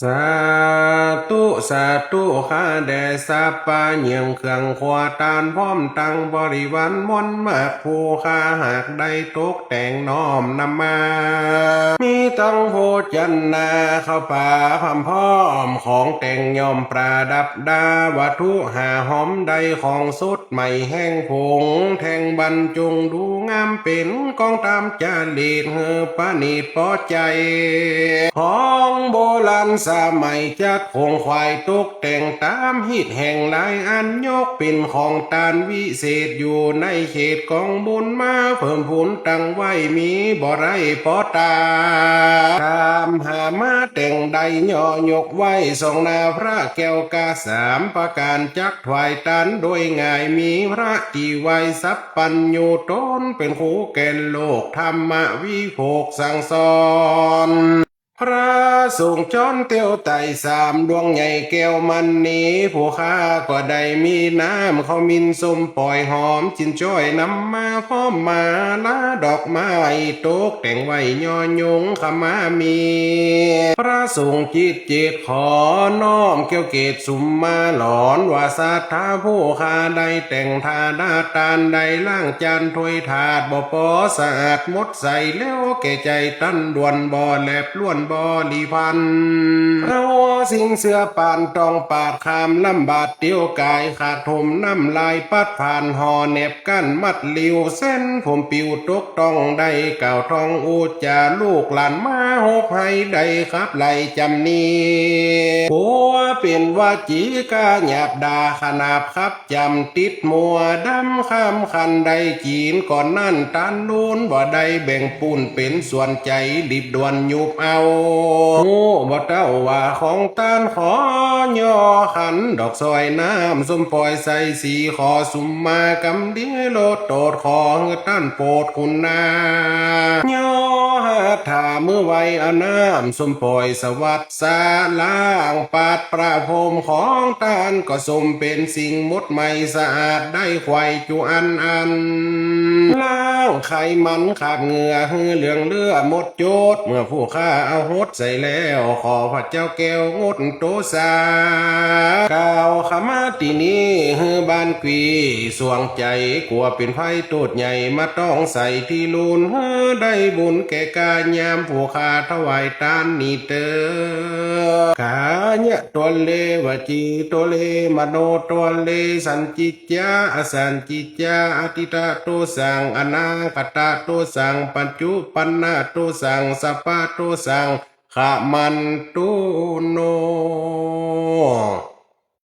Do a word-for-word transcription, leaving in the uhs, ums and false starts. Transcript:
สาธุ สาธุ ข้าแด่สัพพะเยื่องเครื่องครัวตาน พร้อมตังบริวารมวลมาก ผู้ข้าหากได้ตกแต่งน้อมนำมา มีตังโภชนา ข้าวป๋าพร่ำพร้อม ของแต่งย่อมประดับดา วัตถุห้าหอมได้ของสด ไหมแห้งผงแท่งบรรจงดูงามเป๋น กองต๋ามจารีตหื้อประณีตปอใจ๋ ของโบราณสมัยจัดของขวัญตกแต่งต๋ามฮีตแห่งหลายอัน ยกเป๋นของตานวิเศษอยู่ในเขตกองบุญมา เพิ่มพูนตังไว้มีบ่ได้ปอต๋า ต๋ามหามาแต่งได้ ย่อยกไหว้ส่องหน้าพระแก้วกาสามประก๋าน จัก ถวายตานโดยง่าย มีพระตี้ไหว้สัพพัญญู ต๋นเป๋นครูแก่นโลก ธรรมวิโภคสั่งสอน พระสงฆ์จรเตียวไต่สามดวงใหญ่แก้วมณี ผู้ข้าก็ได้มีน้ำขมิ้นส้มป๋อยหอม จินจ้อยนำมาพร้อมมาลาดอกไม้ ตกแต่งไว้ย่อยงขมามี พระสงฆ์จิตเจต ขอน้อมแก้วเกศสุมมาหลอน ว่าศรัทธาผู้ข้าได้แต่งทานาตาน ได้ล้างจานถ้วยถาด บ่ปอสะอาดหมดใส แล้วแก่ใจ๋ตันด่วน บ่แลบล้วนบริพันธ์ เอาสิ่งเสื่อปานต้องปาดข้าม ลำบากเตียวก๋าย ขาดถมน้ำลายปัดผ่าน ห่อแหนบ กั้นมัดหลิ้ว เส้นผมปิวตกต้องได้กล่าวท่องอู้จ๋า ลูกหลานมาหกไห้ได้ขับไล่จ๋ำนี้ ผัวเป๋นวจีกาหยาบด่าขนาบขับจ๋ำ ติดมัวดำข้ามคันได้จีน ก่อนนั้นตานลูนบ่ได้แบ่งปูนเป๋นส่วน ใจ๋รีบด่วนหยุบเอา ฮู้บ่เต้าว่าของตาน ขอย่อขันดอกซอยน้ำส้มป๋อยใส่สี ขอสุมมากำดีโลดโตด ขอหื้อต้านโปรดคุณนา ย่อหาถามือไหว้เอาน้ำส้มป๋อยสวัสสา ล้างปาดประพรมของตาน ก็สมเป๋นสิ่งหมดใหม่สะอาด ได้ไขว่จุอันอัน ล้างไขมันขับเหงื่อหื้อเหลืองเลือหมดจด เมื่อผู้ข้าเอาหดใส่แล้ว ขอพระเจ้าแก้วงดโตสา กล่าวขมาตี้นี้หื้อบ้านกวี สวงใจ๋กั๋วเป๋นภัยโต้ษใหญ่ มาต้องใส่ตี้ลูน หื้อได้บุญแก่ก๋ายาม ผู้ข้าถวายตานนี้เต๊อะ ก๋ายะตัวเล วจีตัวเล มโนตัวเล สันจิจจา อสันจิจจา อตีตะโตสัง อนาคตะโตสัง ปัจจุปันนะโตสัง สัพพะโตสัง ขมันตุโน